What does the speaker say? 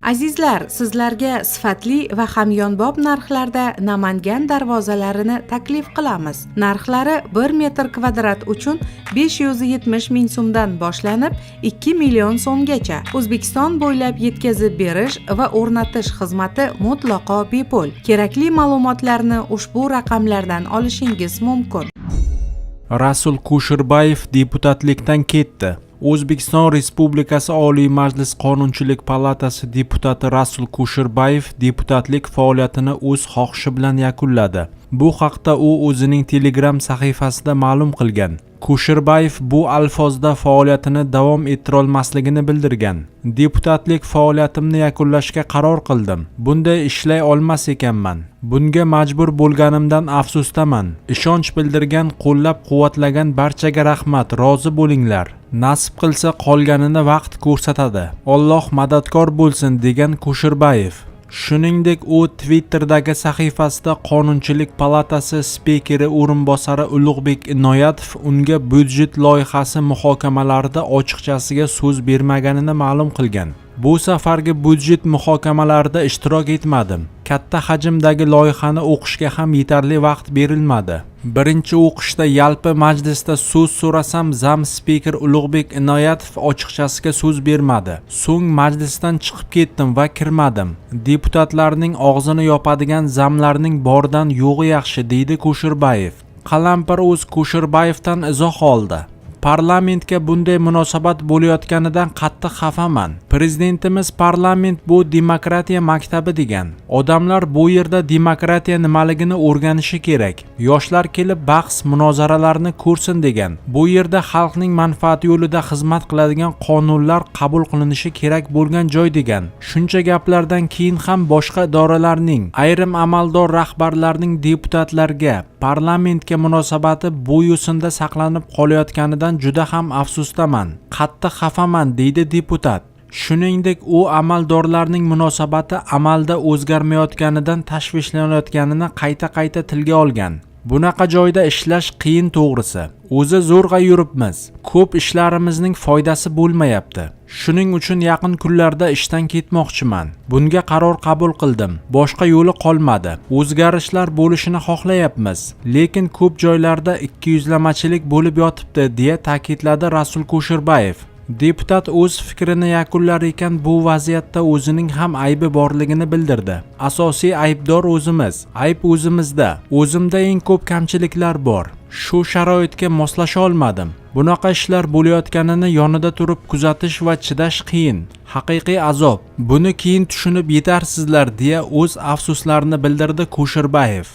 Azizlar, sizlarga sifatli va hamyonbop narxlarda Namangan darvozalarini taklif qilamiz. Narxlari 1 metr kvadrat uchun 570 ming so'mdan boshlanib, 2 million so'mgacha. O'zbekiston bo'ylab yetkazib berish va o'rnatish xizmati mutlaqo bepul. Kerakli ma'lumotlarni ushbu raqamlardan olishingiz mumkin. Rasul Kusherbayev deputatlikdan ketdi. O'zbekiston Respublikasi Oliy Majlis Qonunchilik palatasi deputati Rasul Kusherbayev deputatlik faoliyatini o'z xohishi bilan yakunladi. Bu haqda u o'zining Telegram sahifasida ma'lum qilgan. Kusherbayev bu alfozda faoliyatini davom ettirolmasligini bildirgan. "Deputatlik faoliyatimni yakunlashga qaror qildim. Bunday ishlay olmas ekanman. Bunga majbur bo'lganimdan afsusdaman. Ishonch bildirgan, qo'llab-quvvatlagan barchaga rahmat, rozi bo'linglar. Nasib qilsa, qolganini vaqt ko'rsatadi. Alloh madadkor bo'lsin", degan Kusherbayev. Shuningdek, u Twitter'dagi sahifasida Qonunchilik palatasi spikeri o'rinbosari Ulug'bek Inoyatov unga byudjet loyihasi muhokamalarida ochiqchasiga so'z bermaganini ma'lum qilgan. "Bu safargi byudjet muhokamalarida ishtirok etmadim. Katta hajmdagi loyihani o'qishga ham yetarli vaqt berilmadi. Birinchi o'qishda yalpi majlisda so'z so'rasam, зам spiker Ulug'bek Inoyatov ochiqchasiga so'z bermadi. So'ng majlisdan chiqib ketdim va kirmadim. Deputatlarning og'zini yopadigan зам larning boridan yo'g'i yaxshi", deydi Kusherbayev. Qalampir o'z Kusherbayevdan izoh oldi. "Parlamentga bunday munosabat bo'layotganidan qattiq xafaman. Prezidentimiz parlament bu demokratiya maktabi degan. Odamlar bu yerda demokratiya nimaligini o'rganishi kerak. Yoshlar kelib bahs, munozaralarni ko'rsin degan. Bu yerda xalqning manfaati yo'lida xizmat qiladigan qonunlar qabul qilinishi kerak bo'lgan joy degan. Shuncha gaplardan keyin ham boshqa idoralarning, ayrim amaldor rahbarlarning deputatlarga, parlamentga munosabati bu yo'sinda saqlanib qolayotganidan juda ham afsusdaman. Qattiq xafaman", deydi deputat. Shuningdek, u amaldorlarning munosabati amalda o'zgarmayotganidan tashvishlanayotganini qayta-qayta tilga olgan. "Bunaqa joyda ishlash qiyin to'g'risi. O'zi zo'rg'a yuribmiz. Ko'p ishlarimizning foydasi bo'lmayapti. Shuning uchun yaqin kunlarda ishdan ketmoqchiman. Bunga qaror qabul qildim. Boshqa yo'li qolmadi. O'zgarishlar bo'lishini xohlayapmiz, lekin ko'p joylarda ikkiyuzlamachilik bo'lib yotibdi", deya ta'kidladi Rasul Kusherbayev. Deputat o'z fikrini yakunlar ekan, bu vaziyatda o'zining ham aybi borligini bildirdi. "Asosiy aybdor o'zimiz. Ayb o'zimizda. O'zimda eng ko'p kamchiliklar bor. Shu sharoitga moslasha olmadim. Bunaqa ishlar bo'layotganini yonida turib kuzatish va chidash qiyin. Haqiqiy azob. Buni keyin tushunib yetarsizlar", deya o'z afsuslarini bildirdi Kusherbayev.